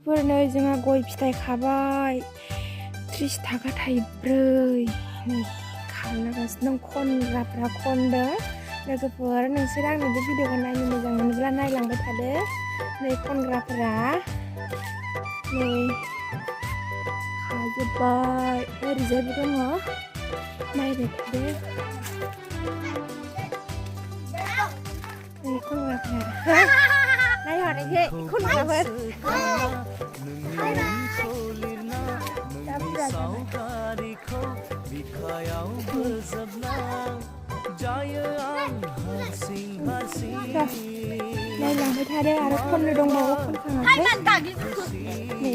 लोगोफोरनो जोंहा गय फिथाइ खाबाय 30 थाखा थाइब्रै नै खालागासिनो दं खनग्राफ्रा खनदों लोगोफोर नोंसोर आंनि बे भिडिअखौ नायनो मोजां मोनोब्ला नायलांबाय थादो नै खनग्राफ्रा नै खाजोब्बाय ओरैजायबो दङ नायबाय थादो नै खनग्राफ्रा नायहरनोसै खनग्राफोर नायलांबाय थादो आरो खननो दंबावो खनखाङाखै नै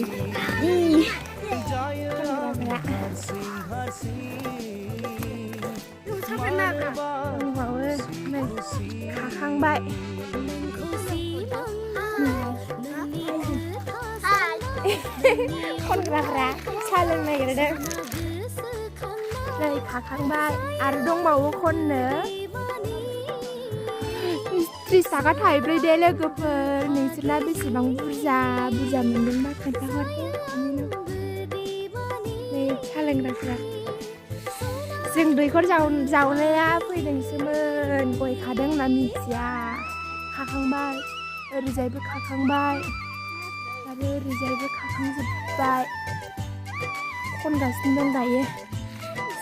दंबावो नै खाखांबाय खनग्राफ्रा साहा लोंनो नागिरदों नै खाखांबाय आरो दंबावो खननो 30 थाखा थाइब्रै दे लोगोफोर नोंसोरना बेसेबां बुरजा मोनदोंबा खोन्थाहरदो नै साहा लोंग्राफ्रा जों दैखर जावनाया फैदोंसोमोन गय खादों होनना मिथिया खाखांबाय ओरैजायबो खाखांबाय आरो ओरैजायबो खाखांजोब्बाय खनगासिनो दं दायो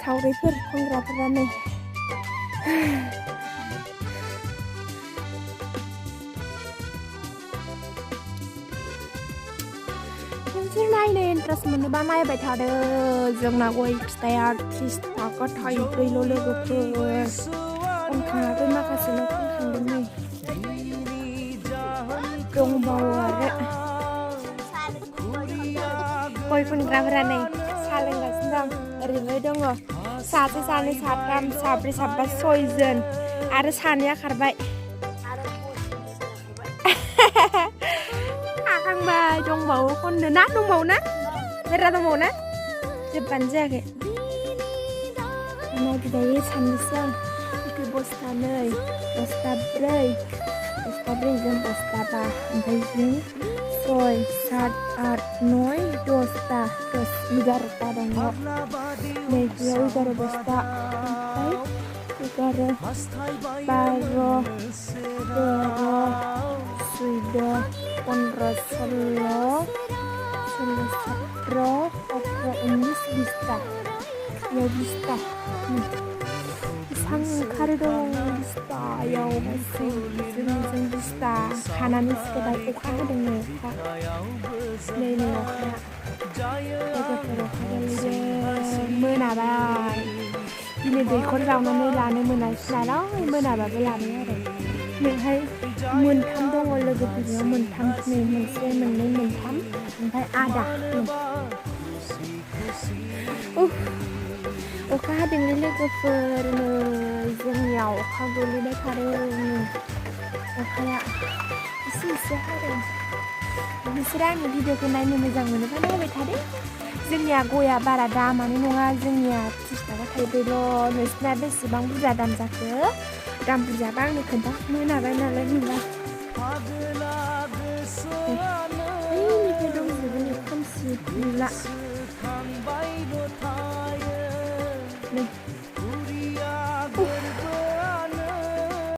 सावरिफोर खनग्राफोरा नै नोंसोर नायनो इन्टारेस्ट मोनोबा नायबाय थादो जोंना गय फिथाइया 30 थाखा थाइब्रैल' लोगोफोर खनखाङाखै माखासेल' खनखांदों नै दंबावो आरो गय खनग्राफोरा नै साहा लोंगासिनो दं ओरैबो दङ सासे सानै साथाम साब्रै साबा 6 जन आरो सानैया खारबाय खाखांबाय दंबावो खननो ना दंबावो ना मेरला दंबावो ना जोबबानो जायाखै नागिरदायो साननोसै आं इखो बस्थानै बस्थाब्रै जों बस्थाबा ओमफ्राय जों 6 7 8 9 10टा 11टा दङ नै बेयाव 11 बस्ता ओमफ्राय 11 12 13 14 15 16 17 18 19 20टा बेयाव 20टा बेसेबां ओंखारो दं 20टायाव गासै जोंनिजों 20टा खानानै सिखायबाय अखा होदोंनो अखा नै अखाया लोगोफोर अखा गोलैदों मोनाबाय दिनै दैखर जावनानै लानो मोनासै नालाय मोनाबाबो लाबाय आरो नोंहाय मोनथाम दङ लोगोफोरनियाव मोनथाम नै मोनसे मोननै मोनथाम ओमफ्राय आदा अखा हादोंलै लोगोफोर नै जोंनियाव अखा गोलैबाय थादों अखाया एसे हादों नोंसोर आंनि भिडिअखौ नायनो मोजां मोनोबा नायबाय थादो जोंनिया गया बारा दामानो नङा जोंनिया 30 थाखा थाइब्रैल' नोंसिना बेसेबां बुरजा दाम जाखो दाम बुरजाबा आंनो खोन्था मोनाबाय नालाय होनबा ओइनिफ्राय दंजोबो नै खोमसि नुला नै